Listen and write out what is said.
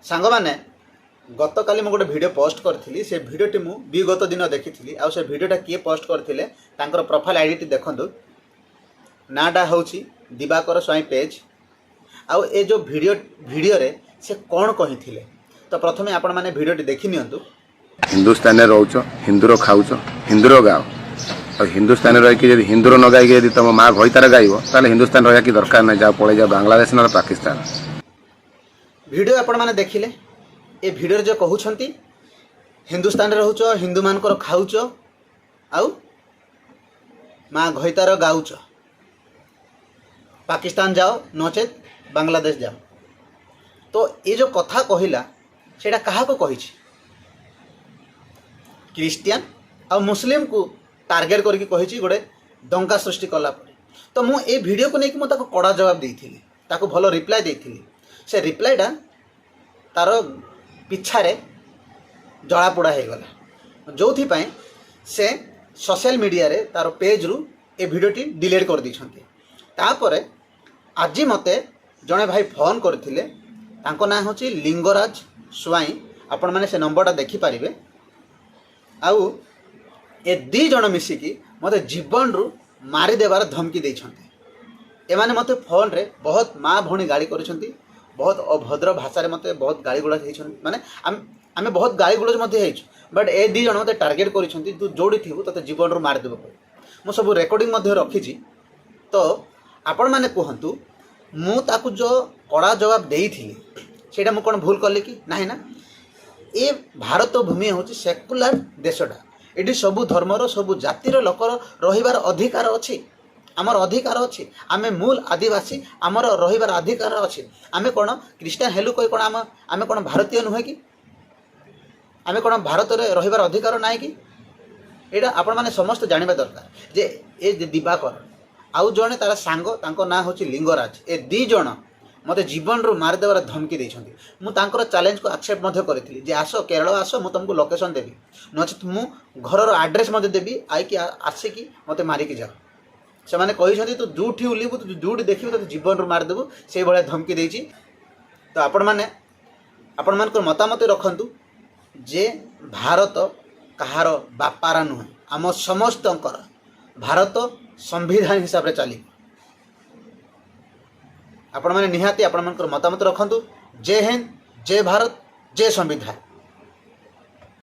ସାଙ୍ଗମାନେ, ଗତକାଲି ମୁଁ ଗୋଟେ ଭିଡ଼ିଓ ପୋଷ୍ଟ କରିଥିଲି। ସେ ଭିଡ଼ିଓଟି ମୁଁ ବିଗତ ଦିନ ଦେଖିଥିଲି। ଆଉ ସେ ଭିଡ଼ିଓଟା କିଏ ପୋଷ୍ଟ କରିଥିଲେ, ତାଙ୍କର ପ୍ରୋଫାଇଲ୍ ଆଇଡ଼ିଟି ଦେଖନ୍ତୁ। ନାଁଟା ହେଉଛି ଦିବାକର ସ୍ୱାଇଁ ପେଜ୍। ଆଉ ଏ ଯେଉଁ ଭିଡ଼ିଓରେ ସେ କ'ଣ କହିଥିଲେ, ତ ପ୍ରଥମେ ଆପଣମାନେ ଭିଡ଼ିଓଟି ଦେଖି ନିଅନ୍ତୁ। ହିନ୍ଦୁସ୍ତାନରେ ରହୁଛ, ହିନ୍ଦୁର ଖାଉଛ, ହିନ୍ଦୁର ଗାଅ। ଆଉ ହିନ୍ଦୁସ୍ତାନରେ ରହିକି ଯଦି ହିନ୍ଦୁର ନ ଗାଇକି ଯଦି ତମ ମା ଘଇତାର ଗାଇବ, ତାହେଲେ ହିନ୍ଦୁସ୍ତାନ ରହିବା କି ଦରକାର ନାହିଁ। ଯାଅ, ପଳେଇ ଯାଅ ବାଂଲାଦେଶ ନହେଲେ ପାକିସ୍ତାନ। ଭିଡ଼ିଓ ଆପଣମାନେ ଦେଖିଲେ। ଏ ଭିଡ଼ିଓରେ ଯେଉଁ କହୁଛନ୍ତି, ହିନ୍ଦୁସ୍ତାନରେ ରହୁଛ, ହିନ୍ଦୁମାନଙ୍କର ଖାଉଛ ଆଉ ମା ଘଇତାର ଗାଉଛ, ପାକିସ୍ତାନ ଯାଅ ନଚେତ୍ ବାଂଲାଦେଶ ଯାଅ। ତ ଏ ଯେଉଁ କଥା କହିଲା, ସେଇଟା କାହାକୁ କହିଛି? ଖ୍ରୀଷ୍ଟିଆନ ଆଉ ମୁସଲିମକୁ ଟାର୍ଗେଟ୍ କରିକି କହିଛି, ଗୋଟେ ଦଙ୍ଗା ସୃଷ୍ଟି କଲା ପରେ। ତ ମୁଁ ଏ ଭିଡ଼ିଓକୁ ନେଇକି ମୁଁ ତାକୁ କଡ଼ା ଜବାବ ଦେଇଥିଲି, ତାକୁ ଭଲ ରିପ୍ଲାଏ ଦେଇଥିଲି। ସେ ରିପ୍ଲାଏଟା ତାର ପିଛାରେ ଜଳାପୋଡ଼ା ହେଇଗଲା, ଯେଉଁଥିପାଇଁ ସେ ସୋସିଆଲ ମିଡ଼ିଆରେ ତାର ପେଜ୍ରୁ ଏ ଭିଡ଼ିଓଟି ଡିଲିଟ୍ କରିଦେଇଛନ୍ତି। ତାପରେ ଆଜି ମୋତେ ଜଣେ ଭାଇ ଫୋନ୍ କରିଥିଲେ। ତାଙ୍କ ନାଁ ହେଉଛି ଲିଙ୍ଗରାଜ ସ୍ୱାଇଁ। ଆପଣମାନେ ସେ ନମ୍ବରଟା ଦେଖିପାରିବେ। ଆଉ ଏ ଦୁଇ ଜଣ ମିଶିକି ମୋତେ ଜୀବନରୁ ମାରିଦେବାର ଧମକି ଦେଇଛନ୍ତି। ଏମାନେ ମୋତେ ଫୋନ୍ରେ ବହୁତ ମା ଭଉଣୀ ଗାଳି କରିଛନ୍ତି, ବହୁତ ଅଭଦ୍ର ଭାଷାରେ ମୋତେ ବହୁତ ଗାଳି ଗୁଲଜ ହେଇଛନ୍ତି। ମାନେ ଆମେ ବହୁତ ଗାଳି ଗୁଲଜ ମଧ୍ୟ ହେଇଛୁ, ବଟ୍ ଏ ଦୁଇ ଜଣ ମୋତେ ଟାର୍ଗେଟ୍ କରିଛନ୍ତି, ତୁ ଯେଉଁଠି ଥିବୁ ତୋତେ ଜୀବନରୁ ମାରିଦେବ କହି। ମୁଁ ସବୁ ରେକର୍ଡ଼ିଂ ମଧ୍ୟ ରଖିଛି। ତ ଆପଣମାନେ କୁହନ୍ତୁ, ମୁଁ ତାକୁ ଯେଉଁ କଡ଼ା ଜବାବ ଦେଇଥିଲି, ସେଇଟା ମୁଁ କ'ଣ ଭୁଲ କଲି କି? ନାହିଁ ନା? ଏ ଭାରତ ଭୂମି ହେଉଛି ସେକୁଲାର ଦେଶଟା। ଏଠି ସବୁ ଧର୍ମର, ସବୁ ଜାତିର ଲୋକର ରହିବାର ଅଧିକାର ଅଛି। ଆମର ଅଧିକାର ଅଛି। ଆମେ ମୂଳ ଆଦିବାସୀ, ଆମର ରହିବାର ଅଧିକାର ଅଛି। ଆମେ କ'ଣ ଖ୍ରୀଷ୍ଟିଆନ ହେଲୁ କହି କ'ଣ ଆମେ କ'ଣ ଭାରତୀୟ ନୁହେଁ କି? ଆମେ କ'ଣ ଭାରତରେ ରହିବାର ଅଧିକାର ନାହିଁ କି? ଏଇଟା ଆପଣମାନେ ସମସ୍ତେ ଜାଣିବା ଦରକାର ଯେ ଏ ଯେ ଦିବାକର ଆଉ ଜଣେ ତାର ସାଙ୍ଗ, ତାଙ୍କ ନାଁ ହେଉଛି ଲିଙ୍ଗରାଜ, ଏ ଦୁଇ ଜଣ ମୋତେ ଜୀବନରୁ ମାରିଦେବାର ଧମକି ଦେଇଛନ୍ତି। ମୁଁ ତାଙ୍କର ଚ୍ୟାଲେଞ୍ଜକୁ ଆକ୍ସେପ୍ଟ ମଧ୍ୟ କରିଥିଲି ଯେ ଆସ, କେରଳ ଆସ, ମୁଁ ତୁମକୁ ଲୋକେସନ୍ ଦେବି, ନଚେତ୍ ମୁଁ ଘରର ଆଡ୍ରେସ୍ ମଧ୍ୟ ଦେବି, ଆଇକି ଆସିକି ମୋତେ ମାରିକି ଯାଅ। ସେମାନେ କହିଛନ୍ତି, ତୁ ଯେଉଁଠି ଓହ୍ଲିବୁ, ତୁ ଯେଉଁଠି ଦେଖିବୁ, ତୋତେ ଜୀବନରୁ ମାରିଦେବୁ। ସେଇଭଳିଆ ଧମକି ଦେଇଛି। ତ ଆପଣମାନେ ଆପଣମାନଙ୍କର ମତାମତ ରଖନ୍ତୁ ଯେ ଭାରତ କାହାର ବାପାର ନୁହେଁ, ଆମ ସମସ୍ତଙ୍କର। ଭାରତ ସମ୍ବିଧାନ ହିସାବରେ ଚାଲିବ। ଆପଣମାନେ ନିହାତି ଆପଣମାନଙ୍କର ମତାମତ ରଖନ୍ତୁ। ଜୟ ହିନ୍ଦ, ଜୟ ଭାରତ, ଜୟ ସମ୍ବିଧାନ।